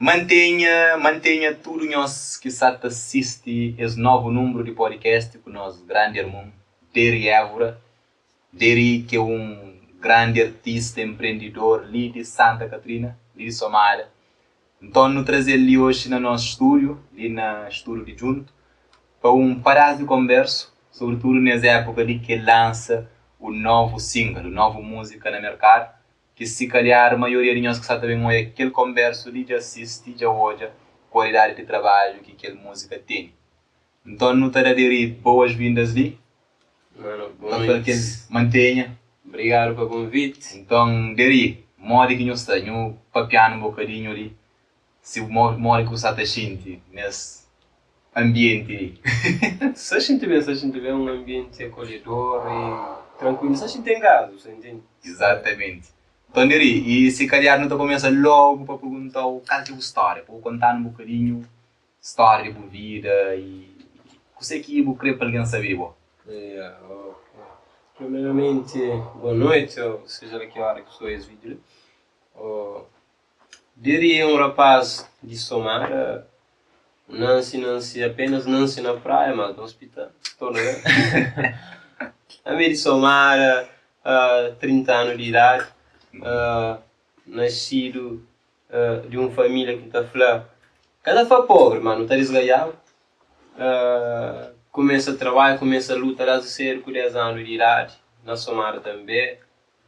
Mantenha, mantenha tudu nhos ki sa ta sisti es novu nunbru di podcast ku nos grandi armun Deri Évora. Deri ki é un grandi artista, enprendidor li di Santa Katrina, li di Somada. Nton nu traze-l li oxi na nos stúdiu, li na stúdiu di Djuntu, pa un padás di konbersu, sobritudu nes épuka li ki el lansa un novu single, un novu múzika na merkadu, ki si kalhar maioria di nhos ki sa ta ben oia kel konbersu li dja sisti, dja odja kualidadi di trabadju ki kel múzika tene. Nton nu ta da Deri boas vindas li, Mano, nu ta fla-l kel mantenha. Obrigadu pa konviti. Nton Deri, modi ki nhu sta? Nhu papia-nu un bokadinhu li si modi ki bu sa ta xinti nes anbienti li. Sa xinti ben, sa xinti ben, un anbienti akolhedor i trankuilu, sa xinti en kaza, bu sa intende? Izatamenti. Nton Deri, i si kalhar nu ta kumesa logu pa perguntau kal ki é bu stória, pa bu konta-nu un bokadinhu stória di bu vida i kuse ki bu kre pa algen sabe di bo. Ya, ok. Primeramenti, boa noiti, ou seja la ki ora ki sta es vídiu li. Deri é un rapaz di Somada, nansi nansi apenas nansi na Praia, mas na hospital, torna ben. Ami é di Somada, 30 anu di idadi, nascidu di un família ki ta fla, ka ta fla pobri, ma nu ta disgaiaba. Kumesa trabadja, kumesa luta desdi sedu ku 10 anu di idadi, na Somada tanbe.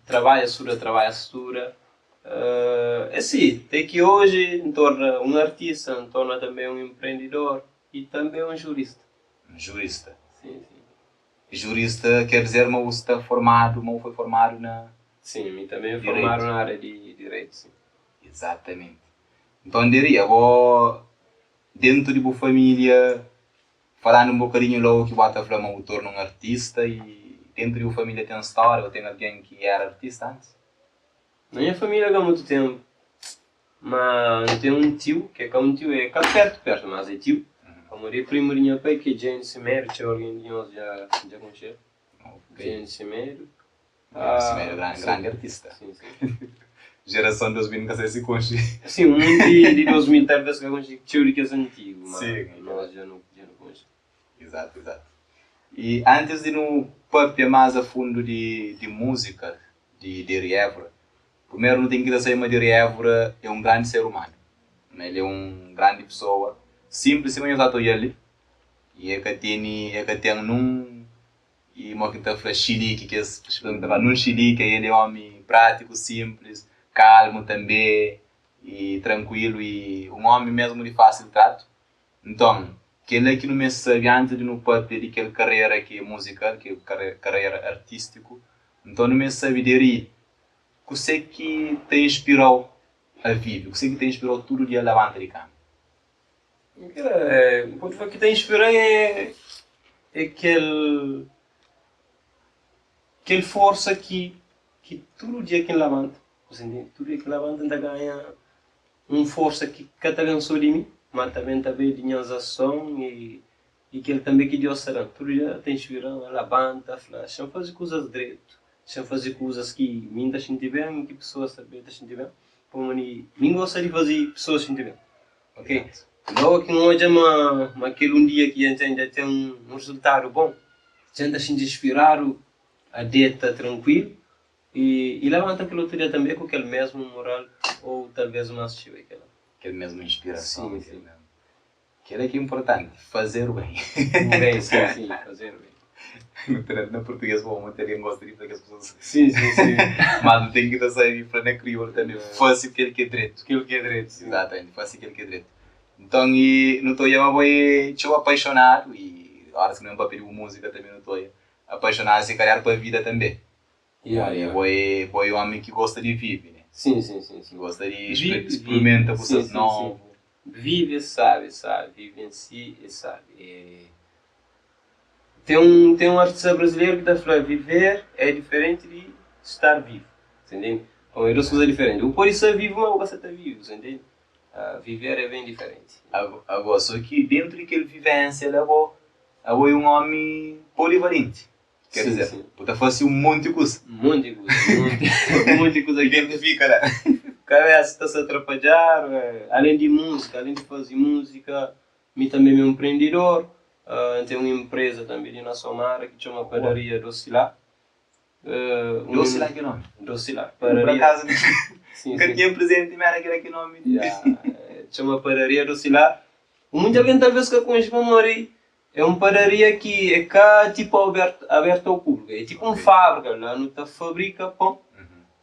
Trabadja, studa, trabadja, studa. É si, te ki oji N torna un artista, N torna tanbe un enprendidor i tanbe un jurista. Un jurista? Sim, sim. Jurista ker dizer ma bu sta formadu, ma bu foi formadu na. Sim, mi tanbe N formadu na ária di direitu, sim. Izatamenti. Nton, Deri, abo dentu di bu família Falando un bokadinhu logu ki bu ata fla ma bu torna un artista y dentu di bu familia ten storia o ten algen ki era artista antis? Na nha familia ka mutu tenpu, ma N ten un tiu, ki é ka un tiu, é ka pertu pertu, mas é tiu, pamodi é primu di nha pai ki é James Semedo, txeu algen di nhos dja dja konxe-l, James Semedo. James Semedo grandi artista. Sim, sim. Gerason 2000 N ka sabe si konxe. Sim, un di di 2000 talvez ka konxe txeu di kes antigu, ma nos dja nu dja nu konxe. Izatu, izatu. I antis di nu papia más a fundu di di múzika di Deri Évora, primeru nu ten ki ta sabe ma Deri Évora é un grandi ser umanu, ma el é un grandi pesoa, sinplis sima nhos ata odja-l li, i e ka tene e ka ten nun I mo ki ta fla xiliki, kes pessoas ta fla nun xiliki, el é omi pratiku, simplis, kalmu tanbe i trankuilu i un omi mesmu di fasil tratu. Nton, kela ki nu meste sabe antis di nu papia di kel karera ki é muzikal, ki é karera artistiku, nton nu meste sabe deri kuse ki ta inspirau a vive, kuse ki ta inspirau tudu dia labanta di kama. N pode fla ki ta inspira-m é é kel kel forsa ki ki tudu dia ki N labanta, tudu dia ki N labanta N ta ganha un forsa ki ka ta ben so di mi, ma tanbe ta ben di nhas ason i i kel tanbe ki Deus ta da-m. Tudu dia ta inspira-m a labanta, fla, xa-m faze kuzas dretu, xa-m faze kuzas ki mi N ta xinti ben i ki pesoas tanbe ta xinti ben, pamodi mi N gosta di faze pesoas xinti ben. Ok, logu ki N odja ma ma kel un dia ki dja N ten dja ten un rezultadu bon, dja N ta xinti inspiradu a deta trankuilu i i labanta kel otu dia tanbe ku kel mesmu moral ou talvez más txeu e kela. Kel mesmu inspirason, Sim, kel sim. mesmu. Kel-la ki é inportanti, fazer o bem. O bem, sim, sim, fazer o bem. Nu ta da na português pamodi monti algen gosta di fla kes kuzas. Sim, sim, sim. Mas nu ten ki ta sabe fla na kriolu tanbe, fase kel ki é dretu. Kel ki é dretu, sim. Exatamente, fase kel ki é dretu. Nton, i nu ta odja ma bo é txeu apaixonadu i óras ki nu ben papia di bu múzika tanbe nu ta odja apaixonadu si kalhar pa vida tanbe. Yeah, yeah. Bo é bo é ómi ki gosta di vive, né? Sim, sim, sim, Ki sim. gosta di Vive, sprimenta vive. Sim, kuzas sim, sim. novu. Vive é sabe, sabe. Vive em si é sabe. É... Tem um, tem um artista brasileiro ki ta fla viver é diferente di estar vivo. Você entende? Então, é duas coisas diferentes. Bu pode ser vivo, mas bu ka sa ta vivo, você entende? Uh, viver é bem diferente. Agora, só ki dentro di kel vivência la, bo, abo é um ómi polivalente. Ker Sim, dizer, sim. bu ta fase un monti kuza. Un monti kuza, un monti, un monti kuza ki Identifika la. Kabesa ta sta trapadjadu. Alén di múzika, alén di faze múzika, mi tanbe mi é un mprendidor. N ten un inpreza tanbe li na Somada ki txoma Padaria Dosilá. Dosilá ki nomi? Dosilá, Por padaria. akazu Sim, N ka sim. tinha prezenti ma éra kel-la ki nomi di. Ya, txoma Padaria Dosilá. Munti algen talvês ka konxe pamodi É un padaria ki é ka tipo abertu abertu ao públiku, é tipo un fábrika, la nu ta fabrika pon,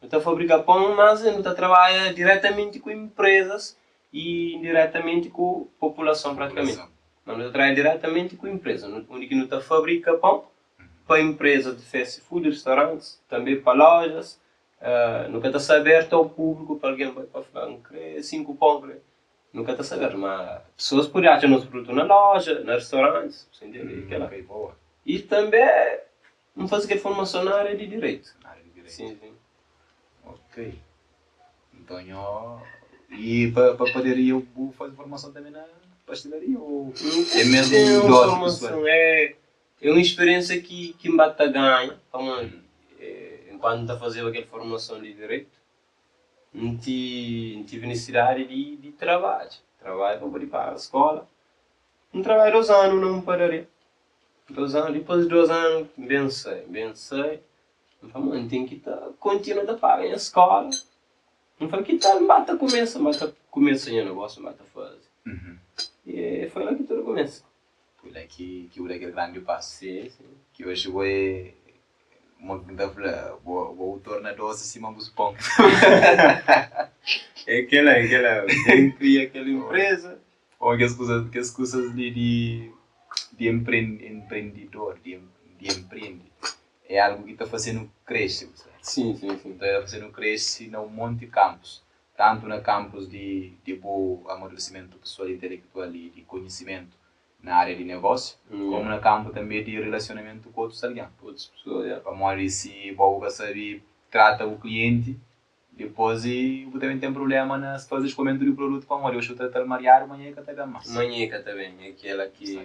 nu ta fabrika pon, mas nu ta trabadja diretamenti ku inprezas i indiretamenti ku populason pratikamenti. Mas nu ta trabadja diretamenti ku inpreza, undi ki nu ta fabrika pon pa inprezas di fast food, restaurantis, tanbe pa lojas, nu ka ta sta abertu ao públiku pa algen bai pa fla N kre 5 pon, N kre Nu ka ta saber, ma pesoas pode atxa nos produtu na loja, na restaurantis, bu sta intende? Kela. Ok, boa. I tanbe N faze kel formason na ária di direitu. Na ária di direitu. Sim, sim. Ok. Nton nho, i pa pa padaria bu faze formason tanbe na pastelaria ou é mesmu Ten un dosi pesoal? formason, é é un speriénsia ki ki N ba ta ganha, pamodi enkuantu N ta fazeba kel formason di direitu, N ti N tive nisidadi di di trabadja, trabadja pa N pode paga skola. N trabadja dos anu na un padaria, dos anu, dipôs di dos anu N ben sai, N ben sai, N fla ma N ten ki ta kontinua ta paga nha skola. N fla ki tal N ba ta kumesa, N ba ta kumesa nha nogósiu, N ba ta faze. E foi la ki tudu kumesa. Foi la ki ki bu da kel grandi pasu. Sim, sim. Ki oji bo é Mo ki N ta fla, bo bo torna dosi sima bus pon. É kela, é kela. Ben kria kel inpreza. Ô kes kuzas, kes kuzas li di di empreendidor, di di empreende, é algu ki ta fase-nu krese, bu sabe? Sim, sim, sim. Ta fase-nu krese na un monti kampus, tantu na kampus di di bu amaduresimentu pesoal, intelektual i di konhisimentu na ária di negósiu, komu na kanpu tanbê di rilasionamentu ku otus algen. Otus pesoa, ya. Pamodi si bo bu ka sabe trata bu klienti, dipôs bu ta ben ten prubléma na faze skomentu di produtu pamodi oxi bu trata-l mariadu, manha e ka ta ben más. Manha e ka ta ben. É kela ki,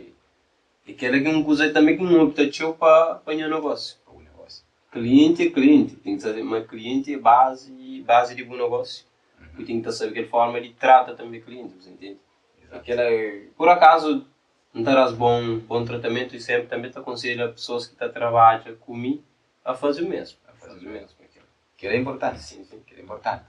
é kela ki un kuza tanbê ki N opta txeu pa pa nha negósiu. Pa bu negósiu. Klienti é klienti, ten ki sabe ma klienti é bazi, bazi di bu negósiu. Bu ten ki ta sabe kel forma di trata tanbê klienti, bu ta intende? Kela, pur akazu, N ta da-s bon bon tratamentu i senpri tanbe ta konselha pesoas ki ta trabadja ku mi a faze u mesmu. A faze u mesmu. Kela é inportanti. Sin, sin. Kela é inportanti.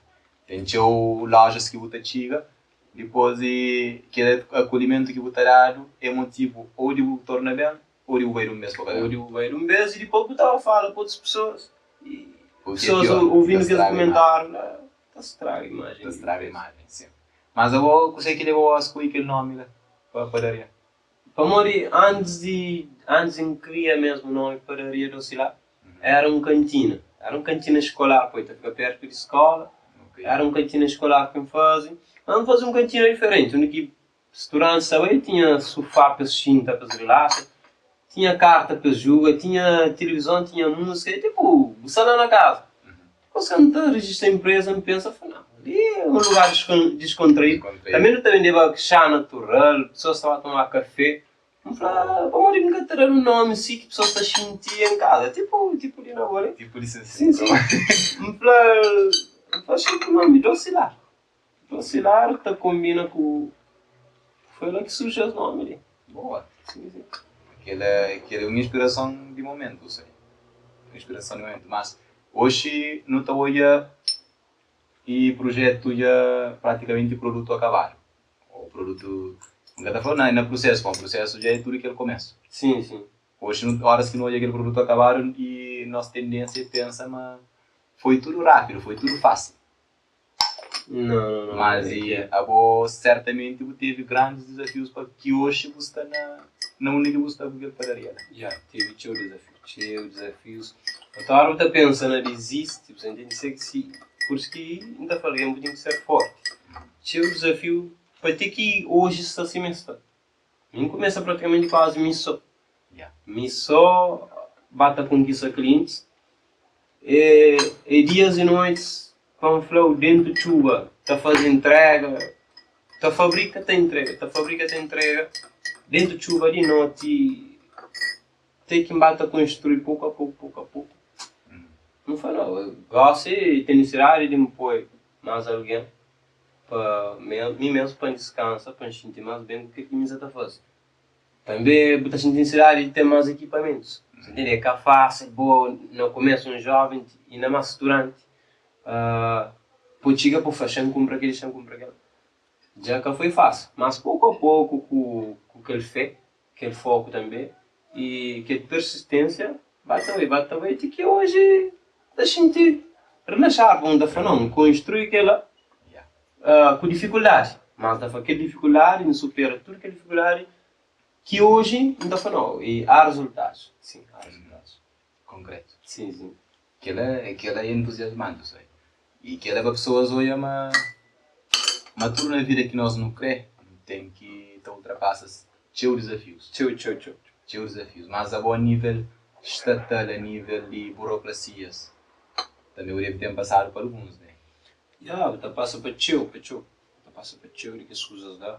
Ten txeu lojas ki bu ta txiga, dipôs di kel akolhimentu ki bu ta dadu é motivu ô di bu torna ben ô di bu bai di un bês pa ka ben. Ô di bu bai di un bês i dipôs bu ta ba fala ku otus pesoas i O ki é pesoas pior, ouvidu ta kes straga imajen. kumentáriu la ta straga imajen Ta di straga bês. imajen, sin. Mas abo kuse ki leba-u a skodje kel nomi la pa padaria? Pamodi antis di antis di N kria mesmu nomi Padaria Dosilá, era un kantina. Era un kantina skolar, poi ta fika pertu di skola. Era un kantina skolar ki N faze. Mas N faze un kantina diferenti, undi ki studantis ta bai, tinha sufá pa es xinta pa es rilasa, tinha karta pa es juga, tinha tilivizon, tinha múzika. É tipu bu sta la na kaza. Dipôs ki N ta rejista inpreza, N pensa, fla, Nau, li é un lugar diskontraídu. Tanbê nu ta bendeba xá natural, pesoas ta ba toma kafé. N fla, pamodi ki N ka ta da-l un nómi si ki pesoas ta xinti en kaza? Tipu, tipu di na bo li. Tipu di sin, sin. N fla, N fla, xinti nómi Dosilar. Dosilar ta konbina ku. Foi la ki surji es nómi li. Boa. Sim, sim. Kel, kel é un inspirason di momentu, sei. Un inspirason di momentu. Mas oxi nu ta odja i prujetu dja pratikamenti produtu akabadu. Ou produtu, N ka ta fla na na prusesu, pamodi prusesu dja é tudu kel komesu. Sim, sim. Oxi nu, oras ki nu odja kel produtu akabadu i nos tendensia é pensa ma foi tudu rapidu, foi tudu fasil. Não, não, não. Mas É i ki é. abo sertamenti bu tevi grandis dizafius pa ki oxi bu sta na na undi ki bu sta ku kel padaria la. Ya, tevi txeu dizafiu, txeu dizafius. Otu óra bu ta pensa na dizisti, bu ta intende? Se si, pur isu ki N ta fla algen bu ten ki ser forti. Txeu dizafiu pa ti ki oji sta sima es sta. Mi N kumesa pratikamenti kuazi mi so. Mi so ba ta konkista klientis. E e dias i noitis pa N fla-u dentu txuba ta faze intrega, ta fabrika ta intrega, ta fabrika ta intrega dentu txuba di noti te ki N ba ta konstrui poku a poku, poku a poku. N fla, nau, gosi ten nisidadi di N poi. más algen pa mi mesmu pa N diskansa, pa N xinti más ben ku kel ki mi sa ta faze. Tanbe bu ta xinti nisidadi di ten más ekipamentus. Bu ntende? É ka fásil bo na kumesu un jóven inda más studanti pa bu txiga pa bu fla xa-m kunpra kel-li, xa-m kunpra kel-la. Dja ka foi fásil, mas poku a poku ku kel fé, kel foku tanbe i kel persisténsia ba ta bai, ba ta bai ti ki oji ta xinti rilaxadu pa un ta fla nau, N konstrui kel-la ku difikuldadi, mas N ta fla kel difikuldadi N supera tudu kel difikuldadi ki oji N ta fla nau i há rezultadus, sin há rezultadus. Konkretu. Sin, sin. Kel-la, kel-la é entuziasmanti, sabe? I kel-la pa pesoas odja ma ma tudu na vida ki nos nu krê, nu ten ki ta ultrapasa txeu dizafius. Txeu, txeu, txeu. Txeu dizafius. Mas abo a nível statal, a nível di burokrasias, tanbê bu debe ten pasadu pa alguns, né? Ya, bu ta pasa pa txeu, pa txeu. Bu ta pasa pa txeu di kes kuzas la.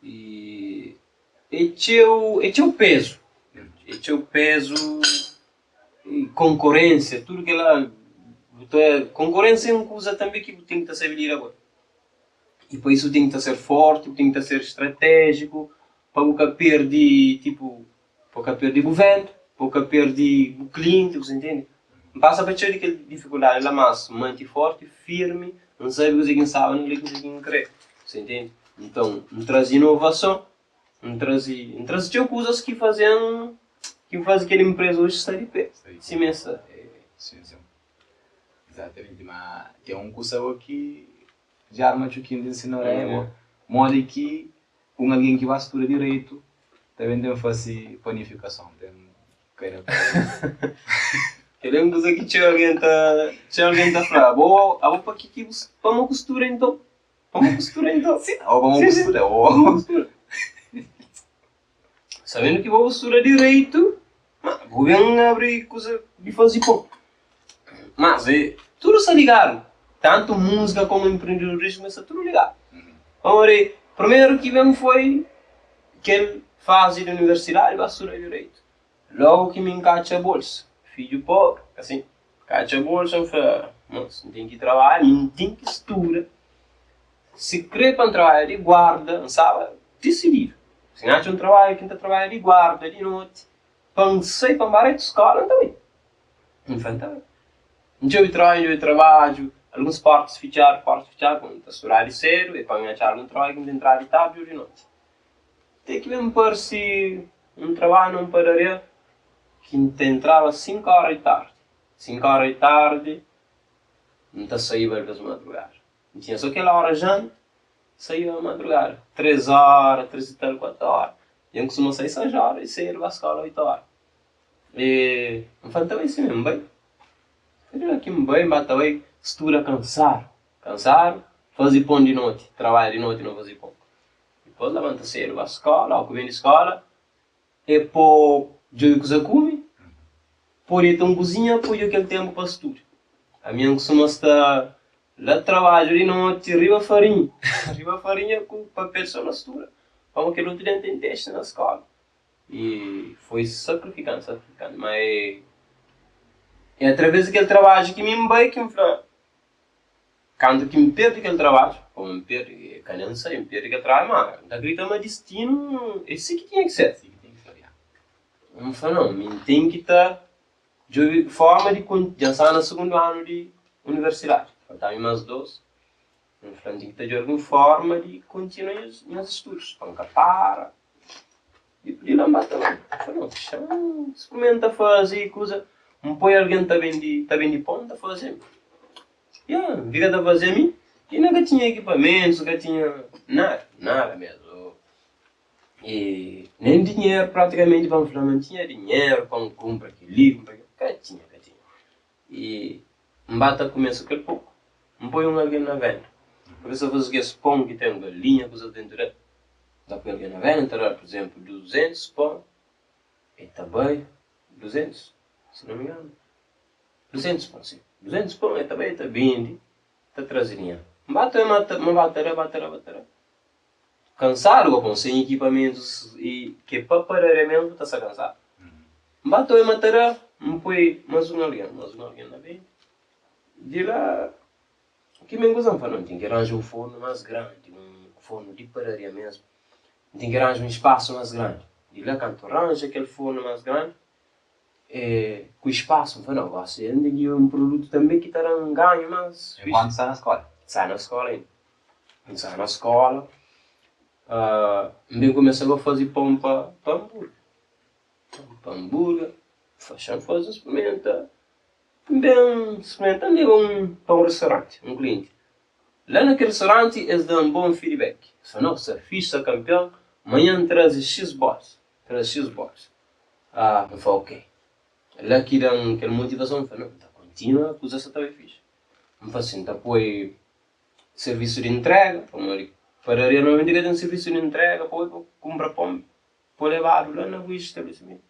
I é txeu, é txeu pezu. É txeu pezu i konkurensia, tudu kel-la. Bu ta, konkurensia é un kuza tanbe ki bu ten ki ta sabe lida ku el. I pa isu bu ten ki ta ser forti, bu ten ki ta ser stratéjiku pa bu ka perde, tipu, pa bu ka perde bu venda, pa bu ka perde bu klienti, bu sa ntende? N pasa pa txeu di kel difikuldadi la, mas N manti forti, firmi, N sabe kuzê ki N staba na kre, kuzê ki N kre, bu sa ntende? Nton, N traze inovason, N traze, N traze txeu kuzas ki faze-m, ki faze kel inpreza oji sta di pé, sima el sta. Sin, sin. Izatamenti. Ma ten un kusa bo ki dja arma txukin di nsina bo, modi ki un algen ki ba studa direitu ta ben ten fase planifikason, ten kai na kóla. Kel-li é un kuza ki txeu algen ta, txeu algen ta fla, abo, abo pa ki ki bu, pamo ku studa inton? Pamo ku studa inton? Sin, abo pamo ku studa, abo pamo ku studa. Sabendu ki bo bu studa direitu, ma bu ben abri kuza di faze pon. Mas é tudu sta ligadu, tantu múzika komu enprendedorismu sta tudu ligadu. Pamodi primeru ki ben foi kel fazi di universidadi ba studa direitu. Logu ki mi N katxa bolsa, fidju pobri, asin, katxa bolsa N fla, Mos, N ten ki trabadja, mi N ten ki studa. Si kre pa N trabadja di guarda, N staba disididu. Si N atxa un trabadju ki N ta trabadja di guarda di noti, pa N sai pa N ba retu skola, N ta bai. N fla, N ta bai. N djobe trabadju, N djobe trabadju, alguns portas fitxadu, portas fitxadu, pa N ta studa di sedu, e pa N atxa algun trabadju ki N ta entra di tardi o di noti. Te ki ben parse un trabadju na un padaria ki N ta entraba 5 ora di tardi. 5 ora di tardi N ta saiba alvês madrugada. N tinha so kel ora janta, saiba madrugada, 3 ora, 3 i tal, 4 ora. Dja N kustuma sai 6 ora di sedu ba skola 8 ora. E N fla, N ta bai si mê, N bai. Foi di la ki N bai, N ba ta bai studa kansadu, kansadu, faze pon di noti, trabadja di noti na faze pon. Dipôs labanta sedu ba skola, óki ben di skola e po djobe kuza kume, po deta un kuzinha, po djobe kel tenpu pa studa. Ami N kustuma sta la trabadju di noti riba farinha, riba farinha ku papel so na studa, pamodi kel otu dia N ten testi na skola. E foi sakrifikanti, sakrifikanti, ma e e através di kel trabadju ki mi N bai ki N fla, Kantu ki N perde kel trabadju, ô N perde, e ka nen sai, N perde kel trabadju, ma N ta kridita ma distinu é si ki tinha ki ser. N fla, nau, mi N ten ki ta djobe forma di dja N staba na sugundu anu di universidadi, faltaba-mi más dos, N fla, N ten ki ta djobe algun forma di kontinua nhas studus, pa N ka para. Di la N ba ta bai, N fla, nau, xa-m sprimenta faze kuza, N poi algen ta bende, ta bende pon, ta faze. Ya, N fika ta faze ami i na ka tinha ekipamentus, ka tinha nada, nada mesmu. I nen dinheru pratikamenti pa N fla ma N tinha dinheru pa N kunpra kel-li, kunpra kel-la, ka tinha, ka tinha. I N ba ta kumesa kel poku, N poi un algen na venda, N kumesa faze kes pon ki ten galinha, kuzas dentu del. N ta poi algen na venda, N ta da-l, pur izénplu, duzentus pon, el ta bai, duzentus, si no mi inganu. 200 pon, si. 200 pon, el ta bai, el ta bende, ta traze dinheru. N ba ta mata, ma ba ta da, ba ta da, ba ta da. Kansadu ka pon, sen ekipamentus i ke pa padaria mesmu ta sta kansadu. N ba ta oi ma ta da, N poi mas un algen, mas un algen na bende. Di la. Ki ben kuza? N fla, no, N ten ki ranja un fornu más grandi, un fornu di padaria mésmu. N ten ki ranja un spasu más grandi. Di la kantu N ranja kel fornu más grandi, ku spasu, N fla, no, gósi N ten ki un produtu tanbê ki ta da-m ganhu más. Enkuantu sta na skóla? Sta na skóla inda. N sta na skóla, N ben kumesa pa faze pon pa anburger. Pa anburger, N faze, N sprimenta. N ben sprimenta, N leba un pa un restauranti, un klienti. La na kel restauranti es da-m bon feedback. Es fla, No, sta fixi, sta kanpion, manhan N traze X box, traze X box. Ah, N fla ok. La ki da-m kel motivason, N fla, no, N ta kontinua, kuza sta ta bai fixi. N fla si, N ta poi servisu di ntrega, pamodi padaria normalmenti ka ten servisu di ntrega pa oi pa kunpra pon pa lebadu la na bu establesimentu.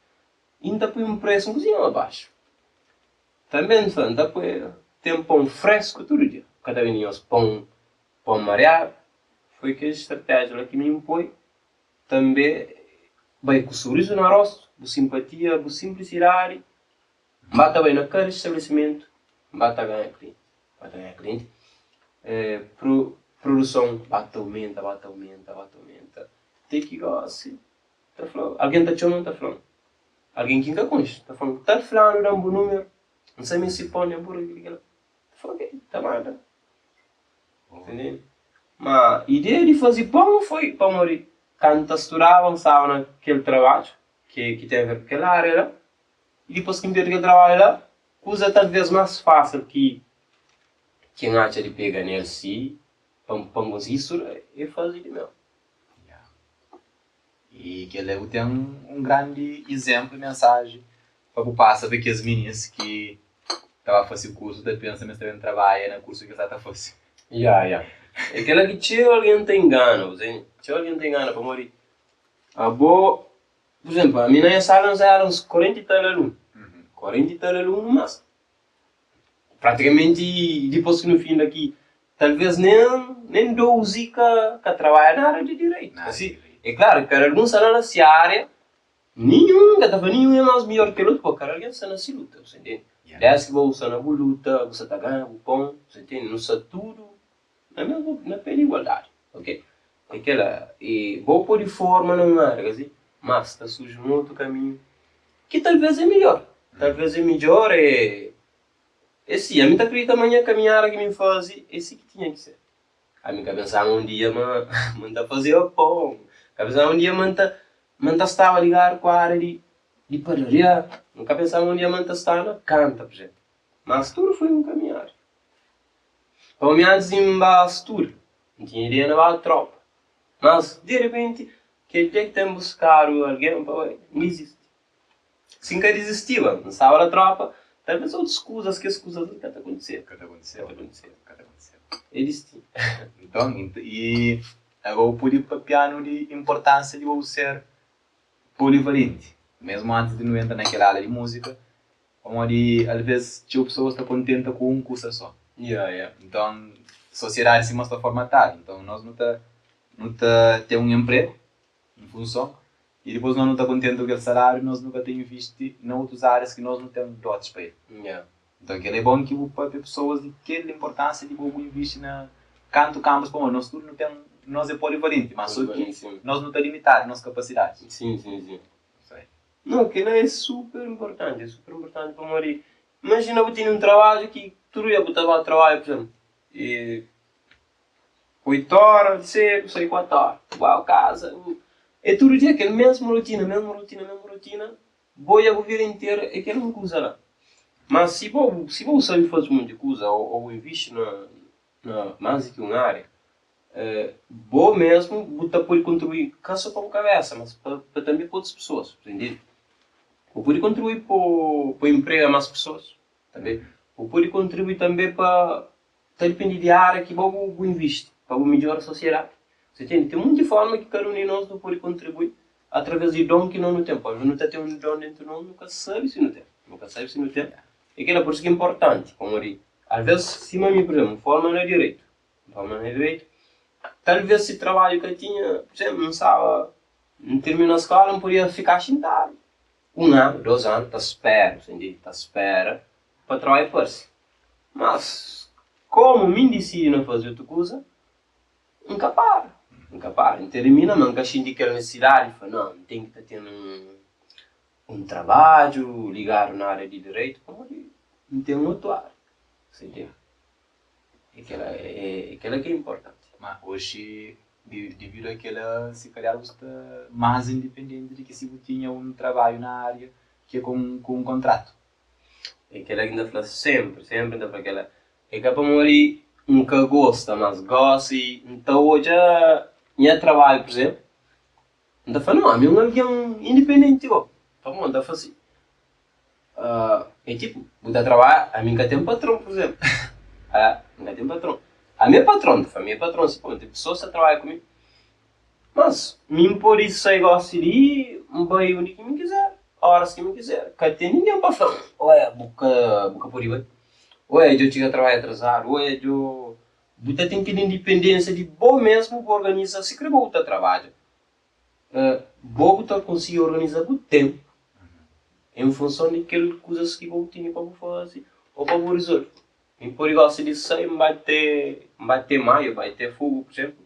I N ta poi un presu un kuzinha más baxu. Tanbê N fla, N ta poi ten pon fresku tudu dia, ka ta bende nhos pon pon mariadu. Foi kel stratéjia la ki mi N poi. Tanbê bai ku surizu na rostu, bu sinpatia, bu sinplisidadi, N ba ta bai na kada stabelesimentu, N ba ta ganha klienti, N ba ta ganha klienti. Produson ba ta aumenta, ba ta aumenta, ba ta aumenta, te ki gósi Ta fla, algen ta txoma-m, ta fla-m, algen ki N ka konxe, ta fla-m, Tal fulanu da-m bu númeru, N sa meste pon di anburger, kel-li, kel-la. Ta fla, ok, ta manda. Ntende? Ma ideia di faze pon foi pamodi kantu N ta studaba, N staba na kel trabadju ki ki ten aver ku kel ária la, i dipôs ki N perde kel trabadju la, kuza talvês más fásil ki ki N atxa di pega nel si pa N pa N konsigi studa é faze di meu. I kel-la bu ten un grandi izénplu i mensaji pa bu pasa pa kes minis ki ta ba fase kursu ta pensa ma es ta ben trabadja na kursu ki es sta ta fase. Ya, ya. É kel-la ki txeu algen ta ingana, bu sabe? Txeu algen ta ingana pamodi abo, pur izénplu, ami na nha sala nos éra uns 40 i tal alunu, 40 i tal alunu, mas Pratikamenti dipôs ki nu finda ki talvês nen nen 12 ka ka trabadja na ária di direitu. Asi, é klaru, kada algun sta la na se ária, ninhun ka ta fla ninhun é más midjór ki kel otu, pabia kada algen sta na se luta, bu sta ntende? Dés ki bo sta na bu luta, bu sta ta ganha bu pon, bu sta ntende? Nu sta tudu na mesmu na pé di igualdadi, ok? É kela, e bo pode forma na un ária, kasi, mas ta surji un otu kaminhu ki talvês é midjór, talvês é midjór, é é si, ami ta kridita ma nha kaminhada ki mi faze é si ki tinha ki ser. Ami ka pensaba un dia ma ma N ta fazeba pon, ka pensaba un dia ma N ta ma N ta staba ligadu ku ária di di padaria, N ka pensaba un dia ma N ta staba na kanta, pur izénplu. Mas tudu foi un kaminhada. Pa mi antis di N ba studa, N tinha ideia na ba tropa. Mas di repenti, kel dia ki ten buskadu algen pa bai, N dizisti. Si N ka dizistiba, N staba na tropa, talvês otus kuzas, kes kuzas li ka ta kontiseba. Ka ta kontiseba. Ka ta kontiseba. Ka ta kontiseba. É distinu. Nton, i agora bu pode papia-nu di inportánsia di bo ser polivalenti, mésmu antis di nu entra na kel ala di múzika, Pamodi alvês txeu pesoas ta kontenta ku un kusa sô. Nton, sosiedadi sima sta formatadu. Nton, nos nu ta nu ta ten un enpregu, un funson, i dipôs nos nu ta kontenta ku kel saláriu, nos nu ka ta invisti na otus árias ki nos nu ten dotis pa el. Nton, kel-la é bon ki bu pâpia pesoas di kel inportánsia di bo bu invisti na kantu kanpus, pamodi nos tudu nu ten, nos é polivalenti, má sô ki nos nu ta limitadu nos kapasidadis. Nau, kel-la é super inportanti, é super inportanti pamodi imajina bu tene un trabadju ki tudu dia bu ta ba trabadju, pur izénplu, e oitu óra di sédu sai kuatu óra, bu ba kaza, bu é tudu dia kel mésmu rotina, mésmu rotina, mésmu rotina, bo dja bu vida interu é kel un kuza la. Má si bo si bo sabe faze monti kuza ô bu invisti na na más di ki un ária, Bo mesmu bu ta pode kontribui ka so pa bu kabesa, mas pa pa tanbe pa otus pesoas, bu ta intende? Bu pode kontribui pa pa inprega mas pesoas tanbe, bu pode kontribui tanbe pa, ta dipende di ária ki bo bu invisti, pa bu midjora sosiedadi, bu ta intende? Ten monti forma ki kada un di nos nu pode kontribui atraves di don ki nos nu ten, pabia nu ta ten un don dentu nos nu ka sabe si nu ten, nu ka sabe si nu ten, e kila pur isu ki é inportanti, pamodi alves sima mi pur izemplu, N forma na direitu, N na direitu. Talvês si trabadju ka tinha, pur izénplu, N staba, N tirmina skóla, N podia fika xintadu un anu, dôs anu ta spera, bu ta ntende? Ta spera pa trabadju parse. Mas, Komu mi N disidi na faze otu kuza, N ka para. N ka para. N termina, ma N ka xinti kel nisisidadi di fla, nau, N ten ki ta ten un trabadju ligadu na ária di direitu, pamodi N ten otu ária. Sa ntende? É kela, é kela ki é inportanti. Ma oxi, dividu a kela, si kalhar bu sta más indipendenti di ki si bu tinha un trabadju na ária ki é ku un kontratu. É kela ki N ta fla sénpri, sénpri N ta fla kela. É ka pamodi N ka gosta, mas gósi N ta odja nha trabadju, pur izénplu, N ta fla, nau, ami é un algen indipendenti gó. Pamodi N ta fla si, é tipu, bu ta trabadja, ami N ka ten patron, pur izénplu. N ka ten patron. Ami é patron, N ta fla ami é patron si, pamodi ten pesoas ki ta trabadja ku mi. Mas, mi N pode sai gósi li, N bai undi ki mi kizer, óras ki mi kizer. Ka ten ningen pa fla-m, Oé, bu ka bu ka pode bai. Oé, dja bu txiga trabadja atrazadu. Oé, dja bu ta ten kel indipendénsia di bo mésmu bu organiza. Sikrê bo bu ta trabadja, bo bu ta konsigi organiza bu ténpu en funson di kel kuzas ki bo bu tene pa bu faze ô pa bu rizolve. Mi pode gosta di sai, N bai te N bai te Maio, bai te Fogo, pur izénplu.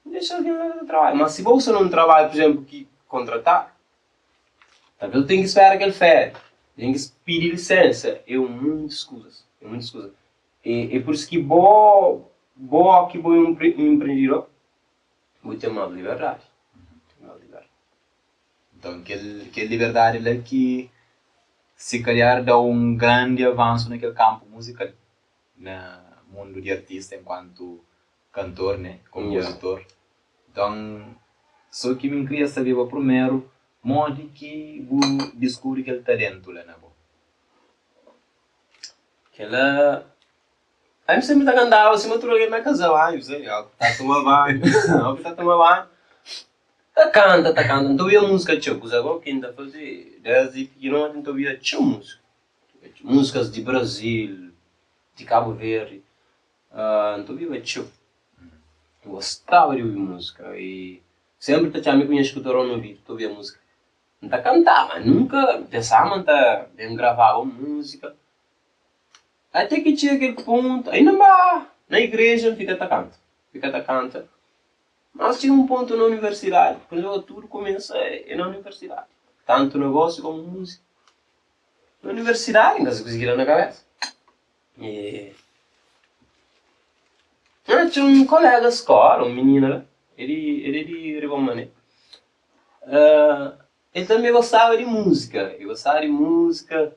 N dexa algen la ta trabadja. Ma si bo sta na un trabadju, pur izénplu, ki kontratadu, talvês bu ten ki spera kel féria, bu ten ki pidi lisénsa. É un muntis kuzas, é muntis kuzas. É pur isu ki bo, bo ki bo é un enprendidor, bu ten más liberdadi, ten más liberdadi. Nton, kel kel liberdadi la ki si kalhar da un grandi avansu na kel kanpu muzikal, na mundu di artista enkuantu kantor ne, konpozitor. Nton, so ki mi N kria sabeba prumeru, modi ki bu diskubri kel talentu la na bo? Kela, ami senpri ta kantaba sima tudu algen na kaza banhu, sabi, óki ta toma banhu, óki ta toma banhu, ta kanta, ta kanta. N ta obiba múzika txeu, kuza gó ki N ta faze desdi pikinoti N ta obiba txeu múzika, múzikas di Brazil, di Kabu Verdi. N ta obiba txeu. N gostaba di obi múzika i sénpri ta txá mi ku nha skutoron na obidu ta obiba múzika. N ta kantaba, ma nunka N pensaba ma N ta ben gravaba un múzika. Até ki txiga kel pontu, ainda N ba na igreja N fika ta kanta, fika ta kanta. Mas txiga un pontu na universidadi, pur tudu kumesa é na universidadi, tantu negósiu komu múzika. Na universidadi N ka sa kuzê ki da na kabésa. E N atxa un koléga skóla, un minina la, el é di Ribon Mané. El tanbe gostaba di múzika, el gostaba di múzika.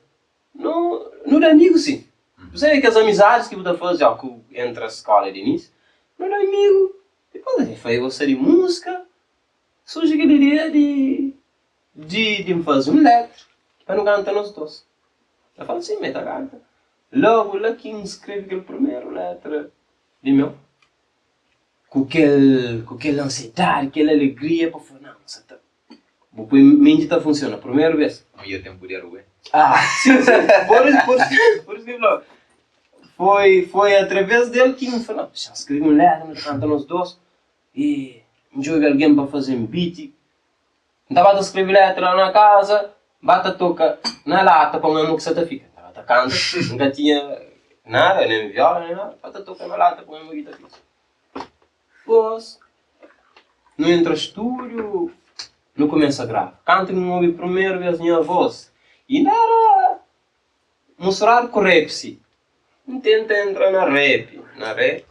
Nu nu da amigu si. Bu sabe kes amizadis ki bu ta faze óki bu entra skóla di inísiu? Nu da amigu, dipôs el fla el gosta di múzika, surji kel ideia di Di di N faze un letra pa nu kanta nos dos. El fla-m si, ma el ta kanta. Logu la ki N skrebe kel primeru letra di meu, ku kel ku kel ansiedadi, kel alegria pa fla, Nau, N sa ta. Bu poi menti ta funsiona primeru bes. Mudjer ten puder ue. Ah, si, si. Por isu, por isu, por isu ki N fla-u. Foi, foi atraves del ki N fla, Nau, xa N skrebe un letra, nu ta kanta nos dos. I N djobe algen pa faze-m beat. N ta ba ta skrebe letra la na kaza, N ba ta toka na lata pa un amo ki sa ta fika. N ta ba ta kanta, N ka tinha nada, nen viola nen nada, N ba ta toka na lata pa un amo ki ta fika. Dipôs, nu entra stúdiu, nu kumesa grava. Kantu ki N obi primeru bês nha vós, inda éra musturadu ku rap si. N tenta entra na rap, na rap,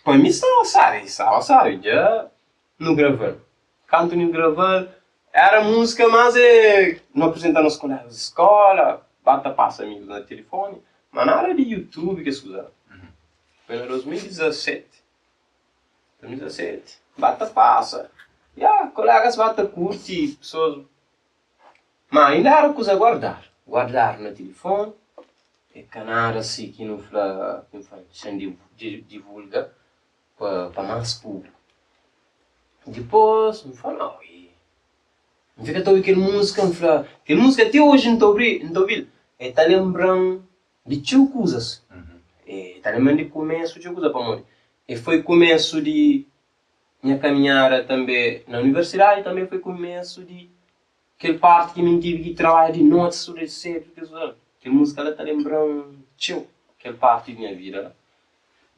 pa mi staba sabi, staba sabi dja. Nu grava-l. Kantu nu grava-l, éra múzika más é nu aprizenta nos kolégas di skóla, ba ta pasa amigus na tilifóni, má nada di YouTube kes kuza la. Foi na 2017, 2017, ba ta pasa, ya, kolégas ba ta kurti, pesoas, má inda éra kuza guardadu, guardadu na tilifóni, é ka nada si ki nu fla, ki nu fla, xa-m divulga. Pa más públiku. Dipôs, N fla, nau, i N fika ta obi kel múzika, N fla, kel múzika ti oji N ta obi, N ta obi-l, el ta lenbra-m di txeu kuzas. El ta lenbra-m di kumésu txeu kuza, pamodi e foi kumésu di nha kaminhada tanbê na universidadi, tanbê foi kumésu di kel párti ki mi N tive ki trabadja di noti, studa di sédu, kes kuza la. Kel múzika la ta lenbra-m txeu kel párti di nha vida la.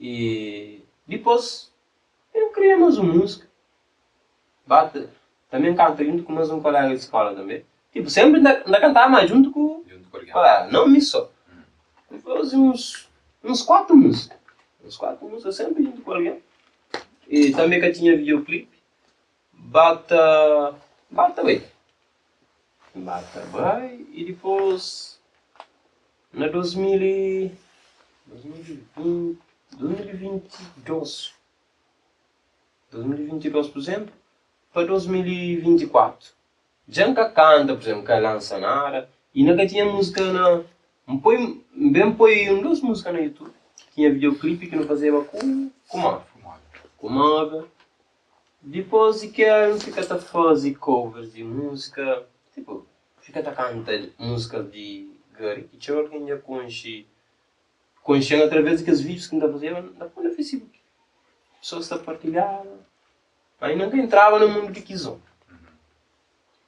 I dipôs N kria más un múzika. Ba ta tanbê N kanta djuntu ku más un koléga di skóla tanbê. Tipu, sénpri N ta kantaba má djuntu ku koléga, nau mi sô. N faze uns uns kuatu múzika, uns kuatu múzika sénpri djuntu ku algen. I tanbê ka tinha videoklipi. Ba ta ba ta bai, ba ta bai i dipôs na 2000 i 2020, 2022, 2022 pur izénplu, pa 2024 dja N ka kanta, pur izénplu, N ka lansa nada i na ka tinha múzika na N poi N ben poi un dos múzika na YouTube, tinha videoklipi ki nu fazeba ku ku móvel, ku móvel. Dipôs di kel N fika ta faze covers di múzika, tipu fika ta kanta múzikas di Gary ki txeu algen dja konxe Konxe-m através di kes vídius ki N ta fazeba, N ta poi na Facebook. Pesoas ta partilhaba, ma inda N ka entraba na mundu di kizon.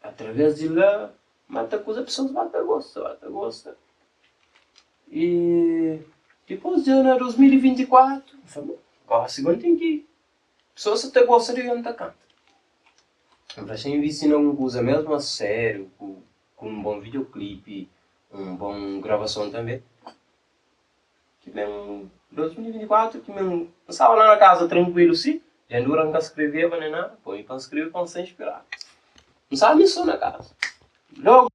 Através di la, N ba ta kuza, pesoas ba ta gosta, ba ta gosta. I dipôs dja na 2024, N fla, bon, gósi gó N ten ki Pesoas sa ta gosta di obi-m ta kanta. N fla, si N invisti na un kuza mésmu a sériu, ku un bon videoklipi, un bon gravason tanbe. Ki ben 2024 ki ben N staba la na kaza trankuilu si, dja N dura N ka skreveba nen nada, poi pa N skreve pa N sta inspiradu. N staba mi so na kaza. Logu.